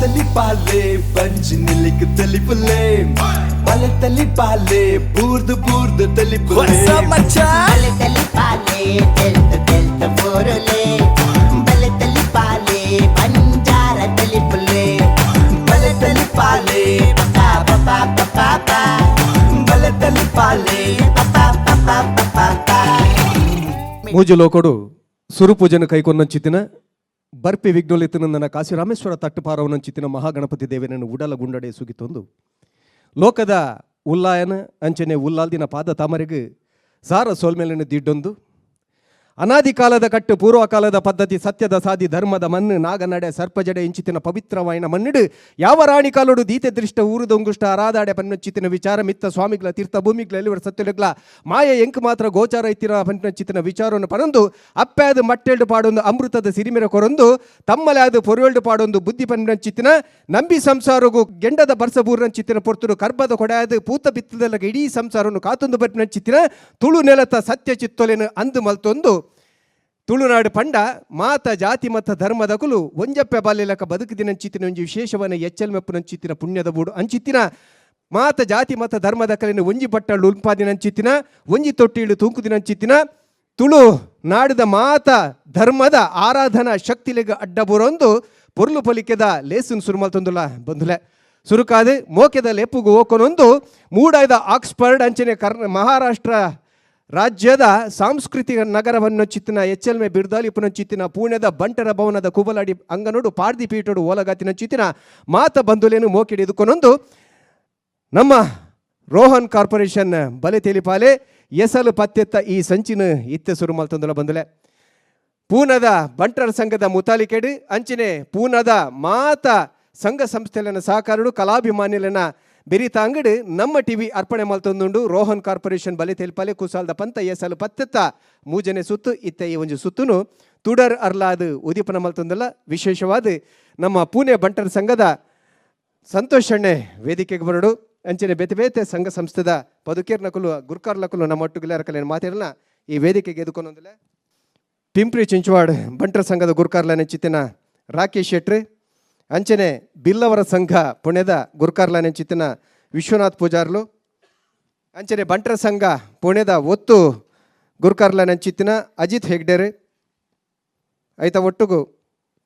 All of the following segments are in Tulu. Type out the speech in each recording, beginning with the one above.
ತಲಿಪಾಲೆ ಬಂಜಿ ನಿಲಿಕ್ ತಲಿಪುಲೆ ಬಲೆ ತಲಿಪಾಲೆ ಬೂರ್ದು ಬೂರ್ದು ತಲಿಪುಲೆ. ಬಲೆ ತಲಿಪಾಲೆ ತೆಲ್ತ ತೆಲ್ತ ಬೋರುಲೆ, ಬಲೆ ತಲಿಪಾಲೆ ಬಂಜಾರ ತಲಿಪುಲೆ, ಬಲೆ ತಲಿಪಾಲೆ ಪಾ ಪಾ ಪಾ ಪಾ ಪಾ, ಬಲೆ ತಲಿಪಾಲೆ ಪಾ ಪಾ ಪಾ ಪಾ ಪಾ. ಮೂಜು ಲೋಕೊಡು ಸುರುಪೂಜೆನ ಕೈಕೊಂದಂಚಿತ್ತಿನ ಬರ್ಪಿ ವಿಘ್ನೊಲಿತ್ತಿನ ಕಾಶಿ ರಾಮೇಶ್ವರ ತಟ್ಟುಪಾರವನಂಚಿತ್ತಿನ ಮಹಾಗಣಪತಿ ದೇವನನ್ನು ಉಡಲ ಗುಂಡಡೆ ಸುಗಿತೊಂದು ಲೋಕದ ಉಲ್ಲಾಯನ ಅಂಚನೆ ಉಲ್ಲಾಲ್ದಿನ ಪಾದ ತಾಮರೆಗೆ ಸಾರ ಸೋಲ್ಮೇಲಿನ ದಿಡ್ಡೊಂದು ಅನಾದಿ ಕಾಲದ ಕಟ್ಟು ಪೂರ್ವಕಾಲದ ಪದ್ಧತಿ ಸತ್ಯದ ಸಾದಿ ಧರ್ಮದ ಮಣ್ಣು ನಾಗನಡೆ ಸರ್ಪಜಡೆ ಇಂಚಿತಿನ ಪವಿತ್ರವಾಯಿನ ಮಣ್ಣಿಡು ಯಾವ ರಾಣಿ ಕಾಲೋಡು ದೀತೆ ದೃಷ್ಟ ಊರುದೊಂಗುಷ್ಟ ಅರಾದಾಡೆ ಪನ್ನಚಿತ್ತಿನ ವಿಚಾರ ಮಿತ್ತ ಸ್ವಾಮಿಗಳ ತೀರ್ಥ ಭೂಮಿಗಳ ಎಲ್ಲಿವರ ಸತ್ಯಲುಗ್ಲ ಮಾಯ ಎಂಕ್ ಮಾತ್ರ ಗೋಚಾರ ಇತ್ತಿನ ಪನ್ನಚಿತ್ತಿನ ವಿಚಾರವನ್ನು ಪನೊಂದು ಅಪ್ಪಾದ ಮಟ್ಟೆಲ್ಡು ಪಾಡೊಂದು ಅಮೃತದ ಸಿರಿಮೆರ ಕೊರೊಂದು ತಮ್ಮಲಾದ ಪೊರುವೆಲ್ಡು ಪಾಡೊಂದು ಬುದ್ಧಿ ಪನ್ನಚಿತ್ತಿನ ನಂಬಿ ಸಂಸಾರಗು ಗೆಂಡದ ಬರ್ಸಬೂರ್ನಂಚಿತ್ತಿನ ಪೊರ್ತುಡು ಕರ್ಬದ ಕೊಡಾದ ಪೂತ ಬಿತ್ತದಲ್ಲ ಇಡೀ ಸಂಸಾರವನ್ನು ಕಾತೊಂದು ಬರ್ಪಿನಂಚಿತ್ತಿನ ತುಳು ನೆಲತ ಸತ್ಯ ಚಿತ್ತೊಲೆನು ಅಂದು ಮಲ್ತೊಂದು ತುಳುನಾಡು ಪಂಡ ಮಾತ ಜಾತಿ ಮತ ಧರ್ಮದ ಕುಲು ಒಂಜಪ್ಪೆ ಬಾಲ್ಯಲಕ ಬದುಕುದಿನಂಚಿತ್ತಿನ ಒಂಜಿ ವಿಶೇಷವನ್ನ ಎಚ್ಚಲ್ ಮೆಪ್ಪುನಂಚಿತ್ತಿನ ಪುಣ್ಯದ ಬೂಡು ಅಂಚಿತ್ತಿನ ಮಾತ ಜಾತಿ ಮತ ಧರ್ಮದ ಕಲಿನ ಒಂಜಿ ಬಟ್ಟಲು ಉಲ್ಪಾದಿನಂಚಿತ್ತಿನ ಒಂಜಿ ತೊಟ್ಟಿಳು ತೂಂಕುದಿನಂಚಿತ್ತಿನ ತುಳು ನಾಡದ ಮಾತ ಧರ್ಮದ ಆರಾಧನಾ ಶಕ್ತಿಲೆಗ್ ಅಡ್ಡ ಬೂರೊಂದು ಪೊರ್ಲು ಪೊಲಿಕೆದ ಲೇಸುನ್ ಸುರುಮಲ್ತೊಂದುಲ ಬಂಧುಲೆ. ಸುರುಕಾದು ಮೋಕೆದ ಲೆಪ್ಪುಗು ಓಕೊನೊಂದು ಮೂಡಾಯ್ದ ಆಕ್ಸ್ಫರ್ಡ್ ಅಂಚನೆ ಮಹಾರಾಷ್ಟ್ರ ರಾಜ್ಯದ ಸಾಂಸ್ಕೃತಿಕ ನಗರವನ್ನು ಚಿತ್ತಿನ ಎಚ್ಚಲ್ಮೆ ಬಿರ್ದಾಲಿಪುನ ಚಿತ್ತಿನ ಪುಣೆದ ಬಂಟರ ಭವನದ ಕುಬಲಾಡಿ ಅಂಗನೋಡು ಪಾರ್ದಿ ಪೀಠೋಡು ಓಲಗಾತಿನ ಚಿತ್ತಿನ ಮಾತ ಬಂಧುಲೇನು ಮೋಕಿಡಿ ಇದಕ್ಕೊನೊಂದು ನಮ್ಮ ರೋಹನ್ ಕಾರ್ಪೊರೇಷನ್ ಬಲೆ ತೆಲಿಪಾಲೆ ಎಸಲು ಪತ್ತೆತ್ತ ಈ ಸಂಚಿನ ಇತ್ತೆ ಸುರು ಮಲ್ತೊಂದುಲ ಬಂದುಲೆ. ಪೂನದ ಬಂಟರ ಸಂಘದ ಮುತಾಲಿಕೆಡು ಅಂಚನೆ ಪೂನದ ಮಾತ ಸಂಘ ಸಂಸ್ಥೆಲನ ಸಹಕಾರಡು ಕಲಾಭಿಮಾನಿಲನ ಬೆರಿತಾಂಗಡು ನಮ್ಮ ಟಿವಿ ಅರ್ಪಣೆ ಮಲ್ತೊಂದುಂಡು. ರೋಹನ್ ಕಾರ್ಪೊರೇಷನ್ ಬಲೆ ತೆಲ್ಪಾಲೆ ಕುಸಾಲ್ದ ಪಂತ ಎಸಲು ಪತ್ತೆತ್ತ ಮೂಜನೆ ಸುತ್ತು ಇತ್ತ ಈ ಒಂಜಿ ಸುತ್ತುನು ತುಡರ್ ಅರ್ಲಾದ್ ಉದೀಪನ ಮಲ್ತೊಂದಲ್ಲ. ವಿಶೇಷವಾದ ನಮ್ಮ ಪೂನೆ ಬಂಟರ ಸಂಘದ ಸಂತೋಷ್ ಅಣ್ಣೆ ವೇದಿಕೆಗೆ ಬರಡು. ಅಂಚನೆ ಬೇತೆ ಬೇತೆ ಸಂಘ ಸಂಸ್ಥೆದ ಪದುಕೇರ್ನಕುಲು ಗುರ್ಕಾರ್ಲಕುಲು ನಮ್ಮ ಒಟ್ಟುಗುಲಾರಕಲೇನು ಮಾತಾಡಲ್ಲ ಈ ವೇದಿಕೆಗೆ ಎದುಕೊಂದೊಂದಲೆ. ಪಿಂಪ್ರಿ ಚಿಂಚವಾಡ್ ಬಂಟರ ಸಂಘದ ಗುರ್ಕಾರ್ಲನೆ ಚಿತ್ತಿನ ರಾಕೇಶ್ ಶೆಟ್ರಿ, ಅಂಚನೆ ಬಿಲ್ಲವರ ಸಂಘ ಪುಣೆದ ಗುರ್ಕಾರ್ಲನೆ ಚಿತ್ತಿನ ವಿಶ್ವನಾಥ್ ಪೂಜಾರ್ಲು, ಅಂಚನೆ ಬಂಟರ ಸಂಘ ಪುಣೆದ ಒತ್ತು ಗುರ್ಕಾರ್ಲನೆ ಚಿತ್ತಿನ ಅಜಿತ್ ಹೆಗ್ಡೇರ್, ಐತ ಒಟ್ಟುಗು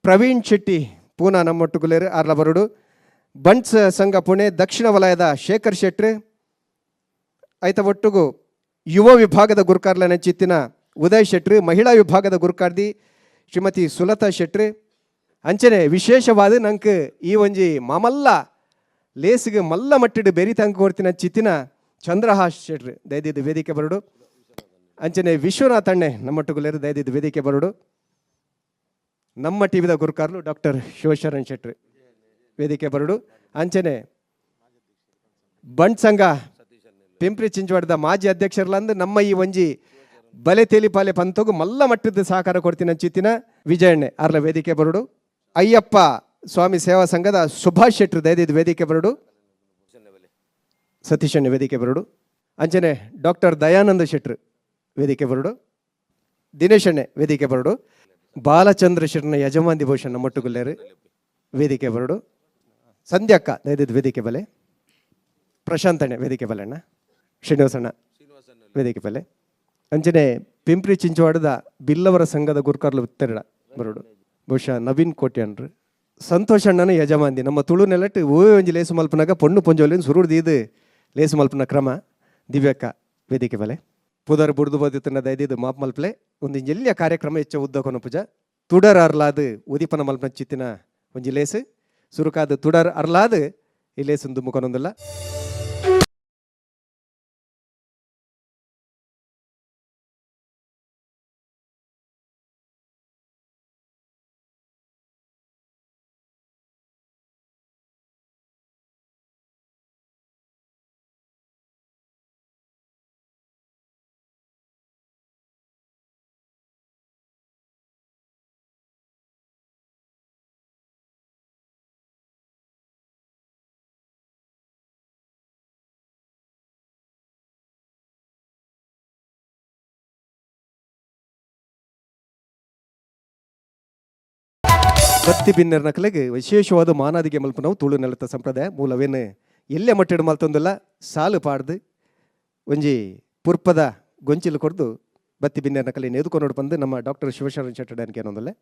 ಪ್ರವೀಣ್ ಶೆಟ್ಟಿ ಪೂನಾ ನಮ್ಮೊಟ್ಟುಗುಲೇರು ಆರ್ಲ ಬರುಡು. ಬಂಟ್ಸ್ ಸಂಘ ಪುಣೆ ದಕ್ಷಿಣ ವಲಯದ ಶೇಖರ್ ಶೆಟ್ರಿ, ಐತ ಒಟ್ಟುಗು ಯುವ ವಿಭಾಗದ ಗುರುಕಾರ್ಲನ ಚಿತ್ತಿನ ಉದಯ್ ಶೆಟ್ರಿ, ಮಹಿಳಾ ವಿಭಾಗದ ಗುರುಕಾರ್ದಿ ಶ್ರೀಮತಿ ಸುಲತಾ ಶೆಟ್ರಿ. ಅಂಚನೆ ವಿಶೇಷವಾದ ನಂಕ್ ಈ ಒಂಜಿ ಮಾಮಲ್ಲ ಲೇಸಿಗೆ ಮಲ್ಲ ಮಟ್ಟಿಡು ಬೆರಿ ತಂಕ ಕೊರ್ತಿನ ಚಿತ್ತಿನ ಚಂದ್ರಹಾಸ್ ಶೆಟ್ರಿ ದಯದಿದ್ದು ವೇದಿಕೆ ಬರಡು. ಅಂಚನೆ ವಿಶ್ವನಾಥ್ ಅಣ್ಣೆ ನಮ್ಮೊಟ್ಟುಗುಲೇರು ದಯದಿದ್ದು ವೇದಿಕೆ ಬರಡು. ನಮ್ಮ ಟಿವಿದ ಗುರುಕಾರ್ಲು ಡಾಕ್ಟರ್ ಶಿವಶರಣ್ ಶೆಟ್ರಿ ವೇದಿಕೆ ಬರಡು. ಅಂಚನೆ ಬಂಟ್ ಸಂಘ ಪಿಂಪ್ರಿ ಚಿಂಚವಾಡದ ಮಾಜಿ ಅಧ್ಯಕ್ಷರ್ಲಂದು ನಮ್ಮ ಈ ಒಂಜಿ ಬಲೆ ತೇಲಿಪಾಲೆ ಪಂತಗು ಮಲ್ಲ ಮಟ್ಟದ ಸಹಕಾರ ಕೊಡ್ತೀನಿ ಚಿತ್ತಿನ ವಿಜಯಣ್ಣೆ ಅರ್ಲ ವೇದಿಕೆ ಬರಡು. ಅಯ್ಯಪ್ಪ ಸ್ವಾಮಿ ಸೇವಾ ಸಂಘದ ಸುಭಾಷ್ ಶೆಟ್ರು ದಯದಿದ್ದು ವೇದಿಕೆ ಬರಡು. ಸತೀಶ್ ಅಣ್ಣೆ ವೇದಿಕೆ ಬರಡು. ಅಂಚನೆ ಡಾಕ್ಟರ್ ದಯಾನಂದ ಶೆಟ್ರು ವೇದಿಕೆ ಬರಡು. ದಿನೇಶ್ ಅಣ್ಣೆ ವೇದಿಕೆ ಬರಡು. ಬಾಲಚಂದ್ರ ಶೆಟ್ರನ ಯಜಮಾಂದಿ ಭೂಷಣ ಮೊಟ್ಟುಗುಲ್ಲೇರು ವೇದಿಕೆ ಬರಡು. ಸಂಧ್ಯಕ್ಕ ದಯದಿದ್ದು ವೇದಿಕೆ ಬಲೆ. ಪ್ರಶಾಂತ್ ಅಣ್ಣೆ ವೇದಿಕೆ ಬಲೆ. ಅಣ್ಣ ಶ್ರೀನಿವಾಸಣ್ಣ ವೇದಿಕೆ ಬಲೆ. ಅಂಚನೆ ಪಿಂಪ್ರಿ ಚಿಂಚವಾಡದ ಬಿಲ್ಲವರ ಸಂಘದ ಗುರ್ಕಾರ್ಲು ತೆರಡ ಬರೋಡು ಬಹುಶಃ ನವೀನ್ ಕೋಟ್ಯಾನ್ರು. ಸಂತೋಷ್ ಅಣ್ಣನ ಯಜಮಾಂದಿ ನಮ್ಮ ತುಳು ನೆಲಟ್ಟು ಓಯ್ ಒಂಜಿ ಲೇಸು ಮಲ್ಪನಾಗ ಪೊಣ್ಣು ಪೊಂಜೋಲಿನ ಸುರುಡು ದೀದು ಲೇಸು ಮಲ್ಪನ ಕ್ರಮ. ದಿವ್ಯಕ್ಕ ವೇದಿಕೆ ಬಲೆ. ಪುದರ್ ಬುಡ್ದು ಬದಿತ್ತನ್ನ ದಯದಿದ್ದು ಮಾಪ್ ಮಲ್ಪಲೆ. ಒಂದು ಎಲ್ಲಿಯ ಕಾರ್ಯಕ್ರಮ ಹೆಚ್ಚ ಉದ್ದ ಕೊನ ಪೂಜ ತುಡರ್ ಅರ್ಲಾದ್ ಉದೀಪನ ಮಲ್ಪನ ಚಿತ್ತಿನ ಒಂಜಿ ಲೇಸು ಸುರುಕಾದ ತುಡರ್ ಅರ್ಲಾದ್ ಈ ಲೇಸು ದುಮ್ಮುಕೊನೊಂದುಲ್ಲ. ಬತ್ತಿ ಬಿನ್ನೆರ್ ನಕಲೆಗೆ ವಿಶೇಷವಾದ ಮಾನಾದಿಗೆ ಮಲ್ಪನವು ತುಳು ನೆಲತ ಸಂಪ್ರದಾಯ ಮೂಲವೇನು ಎಲ್ಲೆ ಮಟ್ಟಿಡು ಮಲ್ತೊಂದಿಲ್ಲ ಸಾಲು ಪಾಡ್ದು ಒಂಜಿ ಪುರ್ಪದ ಗೊಂಚಿಲು ಕೊರ್ದು ಬತ್ತಿ ಬಿನ್ನೆರ್ ನಕಲೆ ನೆದುಕೊನೋಡು ಬಂದು ನಮ್ಮ ಡಾಕ್ಟರ್ ಶಿವಶರಣ ಶೆಟ್ಟಡನ್ಕೆ ಏನೊಂದಲ್ಲ.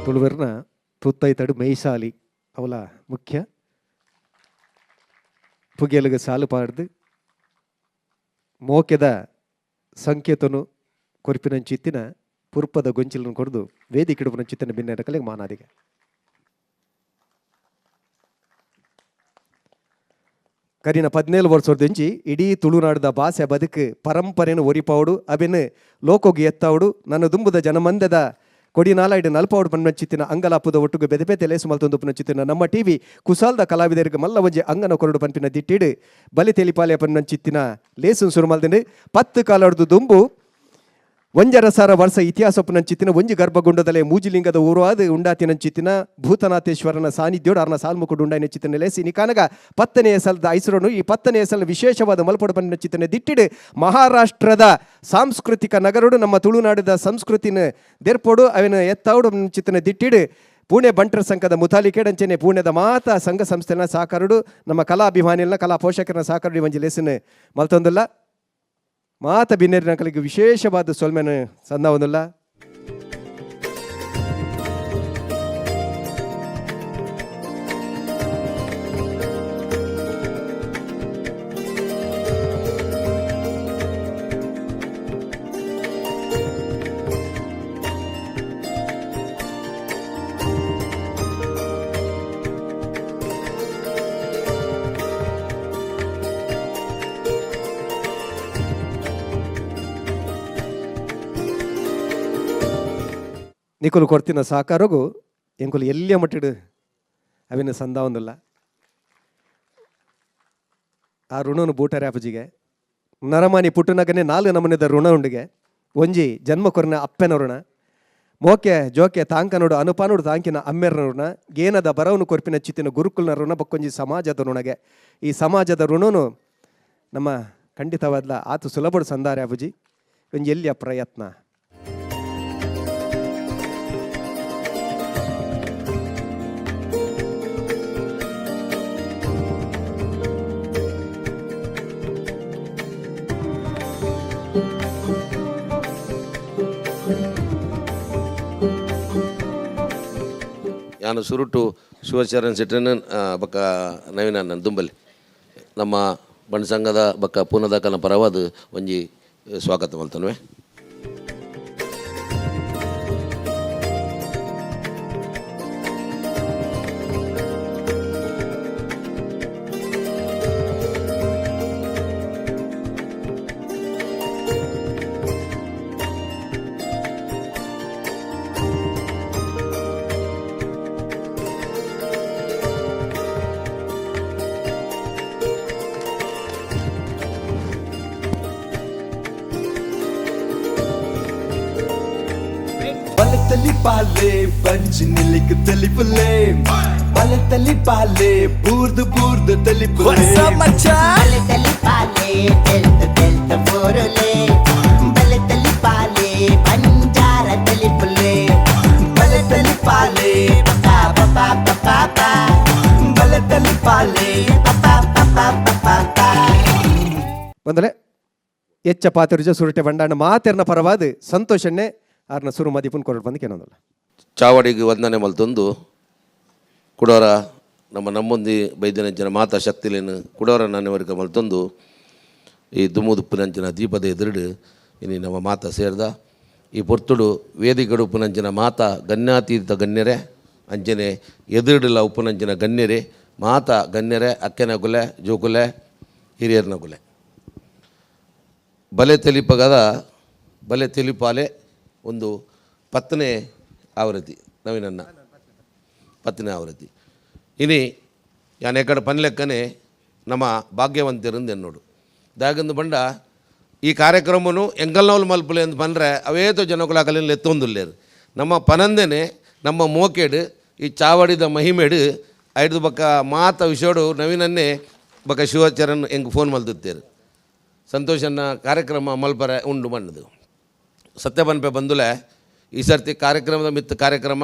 ತುಳುವೆರ್ನ ತುತ್ತೈತಡು ಮೇಯ್ಸಾಲಿ ಅವಲ ಮುಖ್ಯ ಪುಗೆಲುಗೆ ಸಾಲು ಪಾಡ್ದು ಮೋಕೆದ ಸಂಕೇತನು ಕೊರ್ಪಿನಂಚಿತ್ತಿನ ಪುರ್ಪದ ಗೊಂಚಿಲನ್ನು ಕೊರ್ದು ವೇದಿಕೆಡುಪನಂಚಿತ್ತಿನ ಬಿನ್ನೆರ ಕಲೆಗೆ ಮಾನಾದಿಗೆ. ಕರಿನ 17 ವರ್ಷದಿಂಚಿ ಇಡೀ ತುಳುನಾಡದ ಭಾಷೆ ಬದುಕು ಪರಂಪರೆಯನ್ನು ಒರಿಪಾವುಡು ಅವೆನ್ ಲೋಕೋಗಿ ಎತ್ತಾವುಡು ನನ್ನ ದುಂಬುದ ಜನಮಂದದ ಕೊಡಿನಾಲ ಇಡು ನಲ್ಪಾವುಡು ಪನ್ನಚಿತ್ತಿನ ಅಂಗಲಾಪುದ ಒಟ್ಟುಗು ಬೆದೆ ಬೆದೆ ಲೇಸು ಮಲ್ತೊಂದು ಪನ್ನಚಿತ್ತಿನ ನಮ್ಮ ಟಿವಿ ಕುಸಾಲ್ದ ಕಲಾವಿದರಿಗೆ ಮಲ್ಲ ಒಂಜಿ ಅಂಗನ ಕೊರಡು ಪನ್ಪಿನ ದಿಟ್ಟಿಡು ಬಲಿ ತೆಲಿಪಾಲೆ ಪನ್ನಚಿತ್ತಿನ ಲೇಸು ಸುರು ಮಲ್ದಿಂಡು 10 ಕಾಲಡ್ದು ದುಂಬು 1.5 ವರ್ಷ ಇತಿಹಾಸ ಪುನಂಚಿತ್ತಿನ ಒಂಜಿ ಗರ್ಭಗುಂಡದಲ್ಲೇ ಮೂಜಿಲಿಂಗದ ಊರುವಾದ ಉಂಡಾತಿನಂಚಿತ್ತಿನ ಭೂತನಾಥೇಶ್ವರನ ಸಾನ್ನಿಧ್ಯೋಡು ಅರ್ನ ಸಾಲ್ಮುಕುಡು ಉಂಡಾಯಿನ ಲೇಸಿ ನಿಕಾನಗ 10ನೇ ಸಲದ ಐಸರನು ಈ 10ನೇ ಸಲ ವಿಶೇಷವಾದ ಮಲ್ಪಡು ಪನ್ನಚಿತ್ತಿನ ದಿಟ್ಟಿಡು ಮಹಾರಾಷ್ಟ್ರದ ಸಾಂಸ್ಕೃತಿಕ ನಗರಡು ನಮ್ಮ ತುಳುನಾಡದ ಸಂಸ್ಕೃತಿನ ದೆರ್ಪೋಡು ಅವನ ಎತ್ತಾವುಡು ಚಿತ್ತನ ದಿಟ್ಟಿಡು ಪುಣೆ ಬಂಟರ ಸಂಘದ ಮುತಾಲಿಕೇಡಂಚನೆ ಪುಣೆದ ಮಾತ ಸಂಘ ಸಂಸ್ಥೆನ ಸಹಕಾರಡು ನಮ್ಮ ಕಲಾ ಅಭಿಮಾನಿಗಳನ್ನ ಕಲಾ ಪೋಷಕರನ್ನ ಸಹಕಾರಡು ಒಂಜಿ ಲೇಸಿನ ಮಲ್ತೊಂದಿಲ್ಲ ಮಾತ ಬಿನ್ನೆರಿನ ಕಲಿಗೆ ವಿಶೇಷವಾದ ಸೊಲ್ಮೆನ ಸಂದಾವೊಂದುಲ್ಲ. ನಿಕುಲು ಕೊಡ್ತಿನ ಸಹಕಾರಗು ಎಂಕುಲು ಎಲ್ಲಿಯ ಮಟ್ಟಿಡು ಅವಿನ ಸಂದಾವೊಂದಿಲ್ಲ. ಆ ಋಣನು ಬೂಟರೆ ಅಪ್ಪಜಿಗೆ ನರಮಾನಿ ಪುಟ್ಟನಗನೆ 4 ನಮೂನೆದ ಋಣ ಉಂಡಿಗೆ ಒಂಜಿ ಜನ್ಮ ಕೊರಿನ ಅಪ್ಪೆನ ಋಣ, ಮೋಕೆ ಜೋಕೆ ತಾಂಕನೋಡು ಅನುಪಾನೋಡು ತಾಂಕಿನ ಅಮ್ಮೆರ್ನ ಋಣ, ಗೇನದ ಬರವನು ಕೊರ್ಪಿನ ಚಿತ್ತಿನ ಗುರುಕುಲ್ನ ಋಣ, ಬಕ್ಕೊಂಜಿ ಸಮಾಜದ ಋಣಗೆ. ಈ ಸಮಾಜದ ಋಣನು ನಮ್ಮ ಖಂಡಿತವಾದ್ಲ ಆತು ಸುಲಭಡು ಸಂದಾರೆ ಅಪ್ಪಜಿ ಒಂಜಿ ಎಲ್ಲಿಯ ಪ್ರಯತ್ನ. ನಾನು ಸುರುಟು ಶಿವಚರಣ್ ಶೆಟ್ಟನ ಬಕ್ಕ ನವೀನ ದುಂಬಲ್ಲಿ ನಮ್ಮ ಬಣ್ಣ ಸಂಘದ ಬಕ್ಕ ಪೂನದಾಕನ ಪರವಾದ ಒಂಜಿ ಸ್ವಾಗತ ಮಲ್ತನ್ವೆ. ಬಲತಲಿ ಪಾಲೆ ಬಂಜಿ ನಿಲಿಕ್ ತಲಿಪುಲೆ ಬಲತಲಿ ಪಾಲೆ ಬೂರ್ದು ಬೂರ್ದು ತಲಿಪುಲೆ ಬಲತಲಿ ಪಾಲೆ ತೆಲ್ತ ತೆಲ್ತ ಬೋರುಲೆ ಬಲತಲಿ ಪಾಲೆ ಬಂಜಾರ ತಲಿಪುಲೆ ಬಲತಲಿ ಪಾಲೆ ಪಾ ಪಾ ಪಾ ಪಾ ಬಲತಲಿ ಪಾಲೆ ಪಾ ಪಾ ಪಾ ಪಾ. ಬಂದಲೆ ಎಚ್ಚ ಪಾತಿರುಜ ಸುರುಟೆ ಬಂಡಾಣ ಮಾತೆರ್ನ ಪರವಾದ ಸಂತೋಷನ್ನೇ ಆರ್ನ ಸುರು ಮದಿಪುನ್ ಕೊರಡು ಬಂದು ಕೇನೊಂದಲ್ಲ. ಚಾವಡಿಗೆ ವಂದನೆ ಮಲ್ತೊಂದು ಕುಡೋರ ನಮ್ಮ ನಮ್ಮೊಂದಿ ಬೈದಿನಂಚಿನ ಮಾತಾ ಶಕ್ತಿಲೇನು ಕುಡೋರ ನಾನೆವರಿಕ ಮಲ್ತೊಂದು ಈ ದುಮ್ಮುದುಪ್ಪುನಂಚಿನ ದೀಪದ ಎದುರುಡು ಇನಿ ನಮ್ಮ ಮಾತಾ ಸೇರ್ದ ಈ ಪೊರ್ತುಡು ವೇದಿಕಡು ಉಪ್ಪುನಂಚಿನ ಮಾತಾ ಗಣ್ಯಾತೀತ ಗಣ್ಯರೇ ಅಂಚನೆ ಎದುರುಡುಲ ಉಪ್ಪುನಂಚಿನ ಗಣ್ಯರೇ ಮಾತಾ ಗಣ್ಯರೇ ಅಕ್ಕೆನ ಕುಲೆ ಜೋಕುಲೆ ಹಿರಿಯರ್ನ ಕುಲೆ ಬಲೆ ತೆಲಿಪಗದ ಬಲೆ ತೆಲಿಪಾಲೆ ಒಂದು 10ನೇ ಆವೃತ್ತಿ ನವೀನನ್ನ 10ನೇ ಆವೃತ್ತಿ ಇನಿ ಯಾನ್ ಎಕಡೆ ಪನ್ಲೆಕ್ಕನೆ ನಮ್ಮ ಭಾಗ್ಯವಂತರಿಂದ ಎನ್ನೋಡು ದಾಗಂದು ಬಂಡ ಈ ಕಾರ್ಯಕ್ರಮನು ಎಂಕಲ್ನವಲು ಮಲ್ಪುಲೆ ಅಂತ ಪಂಡ್ರೆ ಅವೇತೋ ಜನಕುಲು ಅಕಲೆನ್ ಲೆತ್ತೊಂದುಲ್ಲೆರ್. ನಮ್ಮ ಪನಂದೆನೆ ನಮ್ಮ ಮೋಕೆಡ್ ಈ ಚಾವಡಿದ ಮಹಿಮೆಡ್ ಐಡ್ದು ಬೊಕ್ಕ ಮಾತ ವಿಷಯಡು ನವೀನನ್ನೇ ಬೊಕ್ಕ ಶಿವಚರಣ್ ಎಂಕ್ ಫೋನ್ ಮಲ್ತಿತ್ತೇರು, ಸಂತೋಷನ್ನ ಕಾರ್ಯಕ್ರಮ ಮಲ್ಪರೆ ಉಂಡು ಮಣ್ಣದು. ಸತ್ಯ ಪನ್ಪೆ ಬಂದುಲೆ, ಈ ಸರ್ತಿ ಕಾರ್ಯಕ್ರಮದ ಮಿತ್ತ ಕಾರ್ಯಕ್ರಮ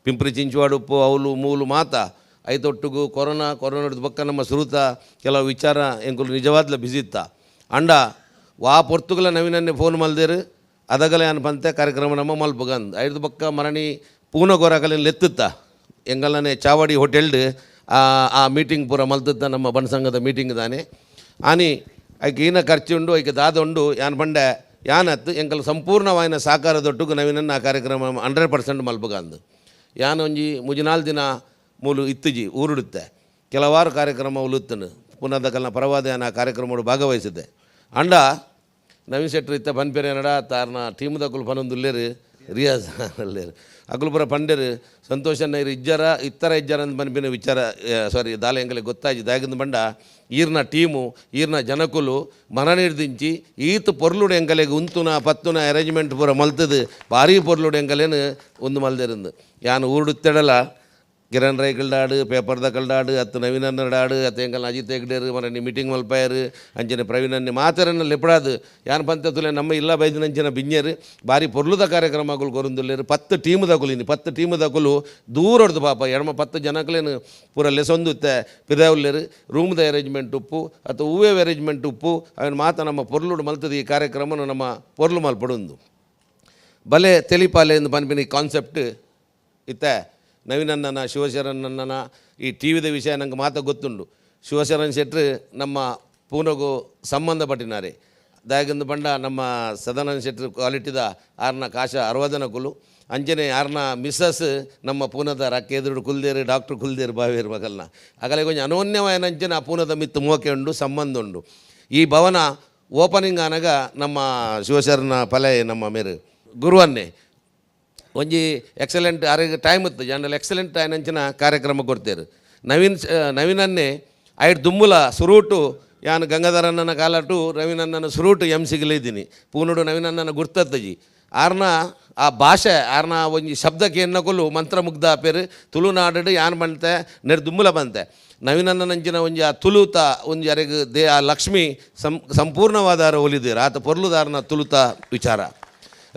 ಪಿಂಪ್ರಿ ಚಿಂಚವಾಡ ಉಪ್ಪು ಅವಲು ಮೂಲು ಮಾತ ಐತೊಟ್ಟುಗು ಕೊರೋನಾ ಕೊರೋನಾದ ಬೊಕ್ಕ ನಮ್ಮ ಸುರುತ ಕೆಲವು ವಿಚಾರ ಎಂಕುಲು ನಿಜವಾದ್ಲ ಬಿಸಿ ಇತ್ತ. ಅಂಡ ವಾ ಪೊರ್ತುಗಲ ನವೀನನ್ನೇ ಫೋನ್ ಮಲ್ದೇರು, ಅದಗಲ ಯಾನ್ ಪಂತೆ ಕಾರ್ಯಕ್ರಮ ನಮ್ಮ ಮಲ್ಪುಗಂದ್. ಐದು ಬೊಕ್ಕ ಮರಣಿ ಪೂನ ಗೊರಕಲಿನ ಲೆತ್ತುತ್ತ ಎಂಗಲನೆ ಚಾವಡಿ ಹೋಟೆಲ್ಡ್ ಆ ಆ ಮೀಟಿಂಗ್ ಪೂರ ಮಲ್ತುತ್ತ ನಮ್ಮ ಬಣಸಂಘದ ಮೀಟಿಂಗ್ ದಾನೆ. ಆನಿ ಐಕ್ ಈನ ಖರ್ಚುಂಡು, ಐಕ್ ದಾದ ಉಂಡು, ಯಾನ್ ಪಂಡೆ ಯಾನತ್ ಎಂಕಲ್ ಸಂಪೂರ್ಣವಾಯಿನ ಸಹಕಾರದೊಟ್ಟುಗು ನವೀನನ್ನ ಆ ಕಾರ್ಯಕ್ರಮ 100% ಮಲ್ಪುಗಂದು. ಯಾನ್ ಒಂಜಿ ಮುಜಿನಾಲ್ ದಿನ ಮೂಲು ಇತ್ತುಜಿ ಊರುಡುತ್ತೆ ಕೆಲವಾರು ಕಾರ್ಯಕ್ರಮ ಉಲುತ್ತನು ಪುನಃ ಪರವಾದ ಯಾನ್ ಆ ಕಾರ್ಯಕ್ರಮಡು ಭಾಗವಹಿಸಿದ್ದೆ. ಅಂಡ ನವೀನ್ ಶೆಟ್ಟರು ಇತ್ತ ಪನ್ಪೆರ್ ಏನಡ ತಾರ್ನ ಟೀಮ್ದಕುಲು ಪನೊಂದುಲ್ಲೇರು, ರಿಯಾಜ್ ಅಲ್ಲೇರು ಅಕುಲು ಪೂರ ಪಂಡೆರು ಸಂತೋಷನ್ನ ಇರು ಇಜ್ಜರ ಇತ್ತರ ಇಜ್ಜರ ಅಂತ ಪನ್ಪಿನ ವಿಚಾರ. ಸಾರಿ ದಾಲ ಎಂಕಲೆ ಗೊತ್ತಾಜಿ ದಾಗಿಂದ ಬಂಡ ಈರ್ನ ಟೀಮು ಈರ್ನ ಜನಕುಲು ಮನ ನಿರ್ದಿಂಚಿ ಈತ್ ಪೊರ್ಲುಡು ಎಂಕಲೆಗ್ ಉಂತುನ ಪತ್ತುನ ಅರೇಂಜ್ಮೆಂಟ್ ಪೂರ ಮಲ್ತದು ಭಾರಿ ಪೊರ್ಲುಡು ಎಂಕಲೇನು ಒಂದು ಮಲ್ದೆರಿಂದು. ಯಾನ್ ಊರುಡುತ್ತೆಡಲ ಕಿರಣ್ ರೈ ಕಲ್ಡಾಡು ಪೇಪರ್ದ ಕಲ್ಡಾಡು ಅತ್ತು ನವೀನನ್ನಡಾಡು ಅತ್ತು ಎಂಕಲ್ನ ಅಜಿತ್ ಹೆಗ್ಡೇರು ಮರನಿ ಮೀಟಿಂಗ್ ಮಲ್ಪಾಯರು ಅಂಚನೆ ಪ್ರವೀಣನ್ನೇ ಮಾತೆರನ್ನ ಲೆಪಡಾದು. ಯಾನ್ ಪಂತೆ ತುಲೆ ನಮ್ಮ ಇಲ್ಲ ಬೈದಿನಂಚಿನ ಬಿಂಜರು ಭಾರಿ ಪೊರ್ಲುದ ಕಾರ್ಯಕ್ರಮಗಳು ಕೊರೊಂದುಲ್ಲೆರ್. 10 ಟೀಮ್ ದಕುಲು ಇನಿ 10 ಟೀಮ್ ದಕುಲು ದೂರೊಡ್ದು ಪಾಪ ಎಡ್ಮ 10 ಜನಕ್ಲೇನು ಪೂರ ಲೆಸೊಂದುತ್ತೆ ಪಿದಾವುಲ್ಲೆರ್. ರೂಮ್ದ ಅರೇಂಜ್ಮೆಂಟ್ ಉಪ್ಪು ಅಥವಾ ಹೂವೇ ಅರೇಂಜ್ಮೆಂಟ್ ಉಪ್ಪು ಅವನ ಮಾತ ನಮ್ಮ ಪೊರ್ಲುಡು ಮಲ್ತದ ಈ ಕಾರ್ಯಕ್ರಮನು ನಮ್ಮ ಪೊರ್ಲು ಮಲ್ಪಡುಂದು. ಬಲೆ ತೆಲಿಪಾಲೆ ಎಂದು ಪನ್ಪಿನ ಈ ಕಾನ್ಸೆಪ್ಟ್ ಇತ್ತ ನವೀನಣ್ಣನ ಶಿವಶರಣಣ್ಣನ ಈ ಟಿ ವಿದ ವಿಷಯ ನಂಗೆ ಮಾತ ಗೊತ್ತುಂಡು. ಶಿವಶರಣ್ ಶೆಟ್ರು ನಮ್ಮ ಪೂನಗು ಸಂಬಂಧಪಟ್ಟಿನಾರೆ. ದಾಯಗಂದು ಬಂಡ ನಮ್ಮ ಸದಾನಂದ ಶೆಟ್ರು ಕ್ವಾಲಿಟಿದ ಆರ್ನ ಕಾಶ ಅರವದನ ಕುಲು ಅಂಚನೆ ಆರ್ನ ಮಿಸ್ಸಸ್ ನಮ್ಮ ಪೂನದ ರಕ್ಕೆ ಎದುರು ಕುಲ್ದೇರು ಡಾಕ್ಟ್ರ್ ಕುಲ್ದೇರು ಬಾವೇರು ಮಗಲ್ನ ಆಗಲೇ ಕೊಂಚ ಅನೋನ್ಯವಾಯನ ಅಂಚನೆ ಆ ಪೂನದ ಮಿತ್ತು ಮೋಕೆ ಉಂಡು ಸಂಬಂಧ ಉಂಡು. ಈ ಭವನ ಓಪನಿಂಗ್ ಆನಗ ನಮ್ಮ ಶಿವಶರಣ ಪಲೆ ನಮ್ಮ ಮೇರು ಗುರುವನ್ನೇ ಒಂಜಿ ಎಕ್ಸಲೆಂಟ್ ಅರೆಗ್ ಟೈಮ್ ಇತ್ತು ಜನರಲ್ ಎಕ್ಸಲೆಂಟ್ ಆಯ್ನಂಚಿನ ಕಾರ್ಯಕ್ರಮ ಕೊಡ್ತೇರು. ನವೀನನ್ನೇ ಐಡ್ ದುಮ್ಮುಲ ಸುರೂಟು ಯಾನ್ ಗಂಗಾಧರಣ್ಣನ ಕಾಲಟು ನವೀನಣ್ಣನ ಸುರೂಟು ಎಮ್ ಸಿಗಲಿದ್ದೀನಿ ಪೂನುಡು ನವೀನಣ್ಣನ ಗುರ್ತತ್ತಜಿ ಆರ್ನ ಆ ಭಾಷೆ ಆರ್ನ ಒಂಜಿ ಶಬ್ದಕ್ಕೆ ಎನ್ನಕೊಲು ಮಂತ್ರಮುಗ್ಧ ಪೇರು ತುಳುನಾಡು ಯಾನ್ ಬಂತೆ ನೆರ್ ದುಮ್ಮುಲ ಬಂತೆ ನವೀನಣ್ಣನಂಚಿನ ಒಂಜಿ ಆ ತುಳುತ ಒಂಜಿ ಅರೆಗ್ they ಆ ಲಕ್ಷ್ಮಿ ಸಂಪೂರ್ಣವಾದ ಒಲಿದೇರು ಆತ ಪೊರ್ಲುದಾರನ ತುಳುತ ವಿಚಾರ.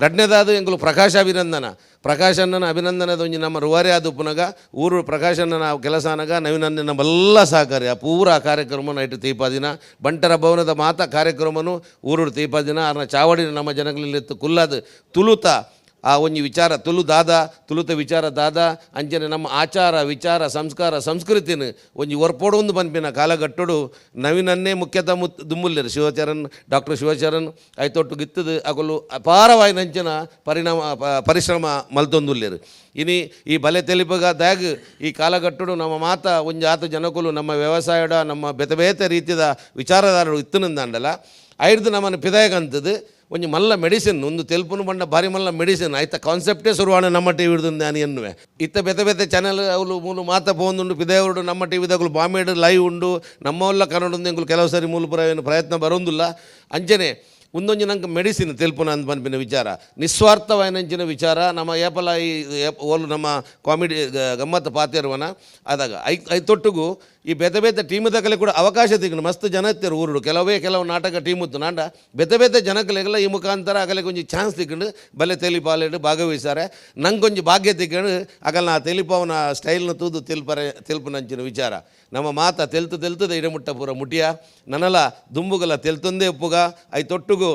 ರಡ್ನೇದಾದ ಎಂಕುಲು ಪ್ರಕಾಶ ಅಭಿನಂದನ ಪ್ರಕಾಶಣ್ಣನ ಅಭಿನಂದನದ ಒಂಜಿ ನಮ್ಮ ರುವಾರಿ ಆದ ಉಪ್ಪುನಗ ಊರು ಪ್ರಕಾಶಣ್ಣನ ಕೆಲಸ ಅನಗ ನವೀನಣ್ಣನ ಬಲ್ಲ ಸಹಕಾರಿ ಆ ಪೂರ ಕಾರ್ಯಕ್ರಮ ನೈಟ್ ತೀಪಾದಿನ ಬಂಟರ ಭವನದ ಮಾತಾ ಕಾರ್ಯಕ್ರಮನು ಊರು ತೀಪಾದಿನ ಆರ್ನ ಚಾವಡಿನ ನಮ್ಮ ಜನಗಳಲ್ಲಿ ಕುಲ್ಲಾದ ತುಳುತ ಆ ಒಂಜಿ ವಿಚಾರ ತುಳು ದಾದ ತುಳುತ ವಿಚಾರ ದಾದ ಅಂಚನೆ ನಮ್ಮ ಆಚಾರ ವಿಚಾರ ಸಂಸ್ಕಾರ ಸಂಸ್ಕೃತಿನ ಒಂಜಿ ಒರ್ಪೊಡೊಂದು ಪನ್ಪಿನ ಕಾಲಘಟ್ಟಡು ನವೀನನ್ನೇ ಮುಖ್ಯತ ದುಮ್ಮುಲ್ಲೆರ್ ಶಿವಚರಣ್ ಡಾಕ್ಟರ್ ಶಿವಚರಣ್ ಐತೊಟ್ಟು ಗಿತ್ತದು ಅಕುಲು ಅಪಾರವಾಯಿನಂಚಿನ ಪರಿಣಾಮ ಪರಿಶ್ರಮ ಮಲ್ತೊಂದುಲ್ಲೆರ್. ಇನಿ ಈ ಬಲೆ ತೆಲಿಪಗ ದಾಗ್ ಈ ಕಾಲಘಟ್ಟಡು ನಮ್ಮ ಮಾತ ಒಂಜಿ ಆತ ಜನಕುಲು ನಮ್ಮ ವ್ಯವಸಾಯಡ ನಮ್ಮ ಬೇತೆ ಬೇತೆ ರೀತಿಯ ವಿಚಾರಧಾರರು ಇತ್ತನಂದಾಂಡಲ ಐಡ್ದು ನಮ್ಮನ್ನು ಪಿದಾಯಗಂತದ್ದು ಒಂಜಿ ಮಲ್ಲ ಮೆಡಿಸಿನ್ ಒಂದು ತೆಲ್ಪುನು ಬಂಡ ಭಾರಿ ಮಲ್ಲ ಮೆಡಿಸಿನ್ ಆಯ್ತ ಕಾನ್ಸೆಪ್ಟೇ ಶುರುವಾಣ ನಮ್ಮ ಟಿ ವಿಡ್ದು ನಾನು ಎನ್ನುವೆ. ಇತ್ತ ಬೇತೆ ಬೇತೆ ಚಾನಲ್ ಅವಳು ಮೂಲು ಮಾತ ಪೋಂದುಂಡು ಪಿದಾಯವರು ನಮ್ಮ ಟಿ ವಿದಗಳು ಬಾಂಬೆಡ್ ಲೈವ್ ಉಂಡು ನಮ್ಮವಲ್ಲ ಕನ್ನಡ ಎಂಕುಲು ಕೆಲವು ಸರಿ ಮೂಲಪುರ ಏನು ಪ್ರಯತ್ನ ಬರೋಂದಿಲ್ಲ. ಅಂಚನೆ ಒಂದೊಂಜಿ ನಂಗೆ ಮೆಡಿಸಿನ್ ತೆಲ್ಪುನ ಅಂದ್ ಪನ್ಪಿನ ವಿಚಾರ ನಿಸ್ವಾರ್ಥವಾಯಿನಂಚಿನ ವಿಚಾರ ನಮ್ಮ ಏಪಲ ಈ ಓಲು ನಮ್ಮ ಕಾಮಿಡಿ ಗಮ್ಮತ್ತು ಪಾತಿರುವನ ಆದಾಗ I ಐತೊಟ್ಟುಗು ಈ ಬೇತೆ ಬೇತೆ ಟೀಮ್ ದಕಲೆ ಕೂಡ ಅವಕಾಶ ತಿಕ್ಕನು ಮಸ್ತ್ ಜನ ಇತ್ತೆರು ಊರುಡು ಕೆಲವೇ ಕೆಲವು ನಾಟಕ ಟೀಮ್ ಇತ್ತು ನಾಂಡ ಬೇತೆ ಬೇತೆ ಜನಕಲೆಗೆಲ್ಲ ಈ ಮುಖಾಂತರ ಅಗಲೆ ಕೊಂಚ ಚಾನ್ಸ್ ತಿಕ್ಕಂಡು ಬಲೆ ತೆಲಿಪಾಲೆಡು ಭಾಗವಹಿಸಾರೆ. ನಂಗೊಂಜಿ ಭಾಗ್ಯ ತಿಕ್ಕಂಡು ಅಗಲ್ ನಾ ತೆಲಿಪವನ ಸ್ಟೈಲ್ನ ತೂದು ತೆಲ್ಪರೆ ತೆಲ್ಪುನಂಚಿನ ವಿಚಾರ ನಮ್ಮ ಮಾತ ತೆಲ್ತು ತೆಲ್ತದ ಇಡಮುಟ್ಟ ಪೂರ ಮುಟಿಯ ನನಲ ದುಂಬುಗಲ ತೆಲ್ತೊಂದೇ ಉಪ್ಪುಗ ಐತೊಟ್ಟುಗು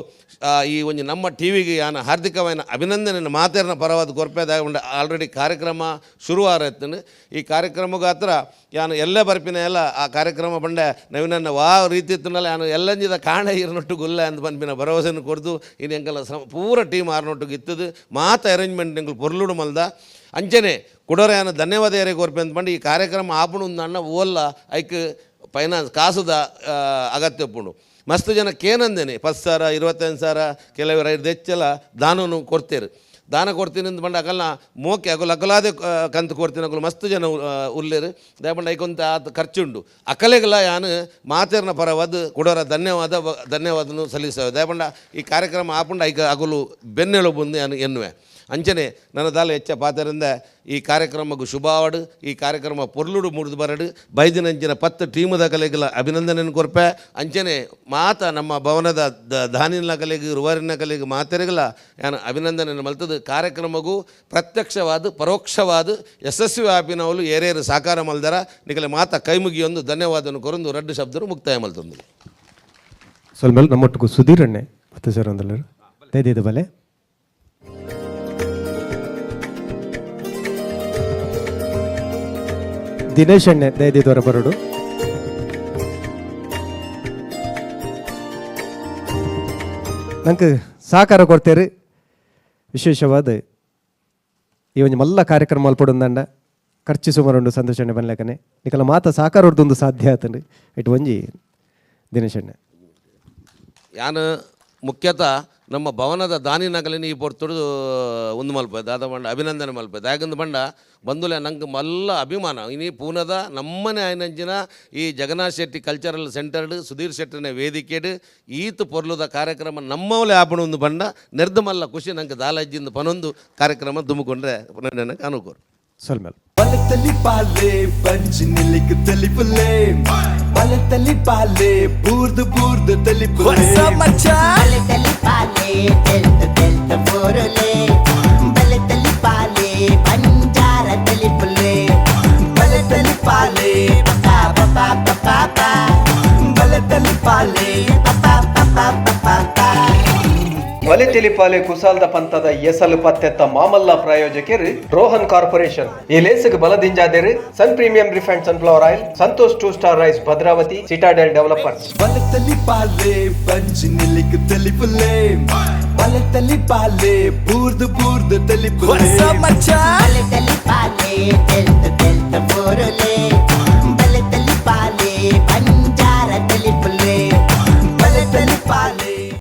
ಈ ಒಂಜಿ ನಮ್ಮ ಟಿ ವಿಗೆ ಯಾನ ಹಾರ್ದಿಕವಾಯಿನ ಅಭಿನಂದನೆ ಮಾತೇರ್ನ ಪರವಾದ ಕೊರ್ಪೇದಾಗ ಉಂಡು. ಆಲ್ರೆಡಿ ಕಾರ್ಯಕ್ರಮ ಶುರು ಆರತ್ತನು ಈ ಕಾರ್ಯಕ್ರಮಗಾತ್ರ ಯಾನು ಎಲ್ಲ ಬರ್ಪಿನ ಎಲ್ಲ ಆ ಕಾರ್ಯಕ್ರಮ ಬಂಡೆ ನವೀನನ್ನ ವಾ ರೀತಿ ಇತ್ತನಲ್ಲ ಯಾನು ಎಲ್ಲಂಜಿದ ಕಾಣ ಇರನೊಟ್ಟು ಗುಲ್ಲ ಅಂತ ಪನ್ಪಿನ ಭರವಸೆಯನ್ನು ಕೊಡ್ದು ಇನ್ನು ಎಂಕಲ ಪೂರ ಟೀಮ್ ಆರ್ನೊಟ್ಟಿಗೆ ಇತ್ತದು ಮಾತ ಅರೇಂಜ್ಮೆಂಟ್ ಎಂಕಲ್ ಪೊರ್ಲುಡು ಮಲ್ದ ಅಂಚನೆ ಕುಡೋರ ಯಾನು ಧನ್ಯವಾದ ಯಾರಿಗೆ ಕೊರ್ಪೆ ಅಂತ ಪಂಡ ಈ ಕಾರ್ಯಕ್ರಮ ಆಪುಣು ಅಣ್ಣ ಓಲ್ಲ ಐಕ್ ಫೈನಾನ್ಸ್ ಕಾಸುದ ಅಗತ್ಯ ಉಪ್ಪುಂಡು. ಮಸ್ತ್ ಜನ ಕೇನಂದೇನೆ 10,000 25,000 ಕೆಲವರು ಐದು ಹೆಚ್ಚೆಲ್ಲ ದಾನವನ್ನು ಕೊಡ್ತೇರು. ದಾನ ಕೊಡ್ತೀನಿ ಅಂದ್ ಪಂಡ ಅಕಲ್ನ ಮೋಕೆ ಅಕುಲು ಅಕಲಾದೆ ಕಂತು ಕೊಡ್ತೀನಿ ಅಕುಲು ಮಸ್ತ್ ಜನ ಉಲ್ಲೇರು. ದಾಯೆ ಐಕೊಂತ ಆತ ಖರ್ಚುಂಡು ಅಕಲೆಗಲ ಯಾನು ಮಾತೇರ್ನ ಪರವಾದ ಕೊಡೋರ ಧನ್ಯವಾದ ಧನ್ಯವಾದನು ಸಲ್ಲಿಸ್ತೇವೆ. ದಾಯೆ ಈ ಕಾರ್ಯಕ್ರಮ ಆಪುಂಡ ಐಕ ಅಕುಲು ಬೆನ್ನೆಲುಬುಂದು ಯಾನು ಎನ್ನುವೆ. ಅಂಚನೆ ನನ್ನ ದಾಲ ಹೆಚ್ಚ ಪಾತರಿಂದ ಈ ಕಾರ್ಯಕ್ರಮಕ್ಕೆ ಶುಭಾವಡು, ಈ ಕಾರ್ಯಕ್ರಮ ಪೊರ್ಲುಡು ಮುರಿದು ಬರಡು ಬೈದಿನಂಚಿನ 10 ಟೀಮದ ಕಲೆಗಳ ಅಭಿನಂದನೆಯನ್ನು ಕೊರ್ಪೆ. ಅಂಚನೆ ಮಾತ ನಮ್ಮ ಭವನದ ದಾನಿನ ಕಲೆಗೆ ರುವಾರಿನ ಕಲೆಗೆ ಮಾತೆರೆಗಳ ಯಾನು ಅಭಿನಂದನೆಯನ್ನು ಮಲ್ತದು. ಕಾರ್ಯಕ್ರಮಗೂ ಪ್ರತ್ಯಕ್ಷವಾದ ಪರೋಕ್ಷವಾದ ಯಶಸ್ವಿ ಆಪಿನವಲು ಏರೇರು ಸಾಕಾರ ಮಲ್ದರ ನಿಕಲೆ ಮಾತ ಕೈಮುಗಿಯೊಂದು ಧನ್ಯವಾದವನ್ನು ಕೊರೊಂದು ರಡ್ಡು ಶಬ್ದರು ಮುಕ್ತಾಯ ಮಲ್ತಂದು. ಸ್ವಲ್ಪ ನಮ್ಮೊಟ್ಟಿಗೂ ಸುಧೀರಣ್ಣೆ ಮತ್ತೆ ಸರ್ ಅಂದಲ್ಲರು ದಯದಿದ್ದು ಬಲೆ. ದಿನೇಶ್ ಅಣ್ಣೆ ದಯದಿದ್ದವರ ಬರಡು. ನಂಗೆ ಸಹಕಾರ ಕೊಡ್ತೇರಿ. ವಿಶೇಷವಾದ ಈ ಒಂಜಿ ಮಲ್ಲ ಕಾರ್ಯಕ್ರಮ ಮಲ್ಪೊಡುಂದಂಡ ಖರ್ಚು ಸುಮಾರು ಸಂತೋಷ ಅಣ್ಣೆ ಬನ್ಲೆಕನೆ ನಿಕಲ ಮಾತ ಸಹಕಾರ ಹೊಡ್ದೊಂದು ಸಾಧ್ಯ ಆತಂಡು ಇಟ್ಟು ಒಂಜಿ ದಿನೇಶ್ ಅಣ್ಣೆ. ಯಾನು ಮುಖ್ಯತಃ ನಮ್ಮ ಭವನದ ದಾನಿನಗಲಿನ ಈ ಪೊರ್ತುಡು ಒಂದು ಮಲ್ಪೆ ದಾದ ಬಂಡ ಅಭಿನಂದನೆ ಮಲ್ಪೆ. ದಾಯಕಂದು ಬಂಡ ಬಂದುಲೆ ನಂಗೆ ಮಲ್ಲ ಅಭಿಮಾನ ಇನಿ ಪೂನದ ನಮ್ಮನೆ ಆಯ್ನಂಚಿನ ಈ ಜಗನ್ನಾಥ್ ಶೆಟ್ಟಿ ಕಲ್ಚರಲ್ ಸೆಂಟರ್ಡ್ ಸುಧೀರ್ ಶೆಟ್ಟಿನ ವೇದಿಕೆಡ್ ಈತ್ ಪೊರ್ಲುದ ಕಾರ್ಯಕ್ರಮ ನಮ್ಮವಲೆ ಆಪಣ ಒಂದು ಬಂಡ ನೆರ್ದ ಮಲ್ಲ ಖುಷಿ ನಂಗೆ ದಾಲಜ್ಜಿಂದ ಪನೊಂದು ಕಾರ್ಯಕ್ರಮ ದುಮ್ಕೊಂಡ್ರೆ ನನಗೆ ಅನುಕೂಲ. ಸೊಲ್ಮೆಲ್. ಬಲತಲಿ ಪಾಲೆ ಬಂಜಿ ನಿಲ್ಲಿಕ್ ತಲಿಪುಲೆ ಬಲತಲಿ ಪಾಲೆ ಬೂರ್ದು ಬೂರ್ದು ತಲಿಪುಲೆ. ಬಲೆ ತಲಿಪಾಲೆ ತೆಲ್ತ ತೆಲ್ತ ಬೋರುಲೆ ಬಲೆ ತಲಿಪಾಲೆ ಬಂಜಾರ ತಲಿಪುಲೆ ಬಲೆ ತಲಿಪಾಲೆ ಪಾ ಪಾ ಪಾ ಪಾ ಪಾ ಬಲೆ ತಲಿಪಾಲೆ ಪಾ ಪಾ ಪಾ ಪಾ ಪಾ. ಬಲೆ ತೆಲಿಪಾಲೆ ಕುಸಾಲ್ದ ಪಂತದ ಎಸಲು ಪತ್ತೆತ್ತ ಮಾಮಲ್ಲ ಪ್ರಾಯೋಜಕರು ರೋಹನ್ ಕಾರ್ಪೊರೇಷನ್. ಈ ಲೇಸುಗೆ ಬಲದಿಂಜಾದೇರು Sun premium refined sunflower oil, Santosh two star rice Bhadravati, Citadel developers. ಬಲೆ ತಲಿಪಾಲೆ ಬಂಜಿ ನಿಲ್ಲಿಕ್ ತಲಿಪುಲೆ ಬಲೆ ತಲಿಪಾಲೆ ಬೂರ್ದು ಬೂರ್ದು ತಲಿಪುಲೆ. ಬಲೆ ತಲಿಪಾಲೆ ತೆಲ್ತ ತೆಲ್ತ ಬೋರುಲೆ.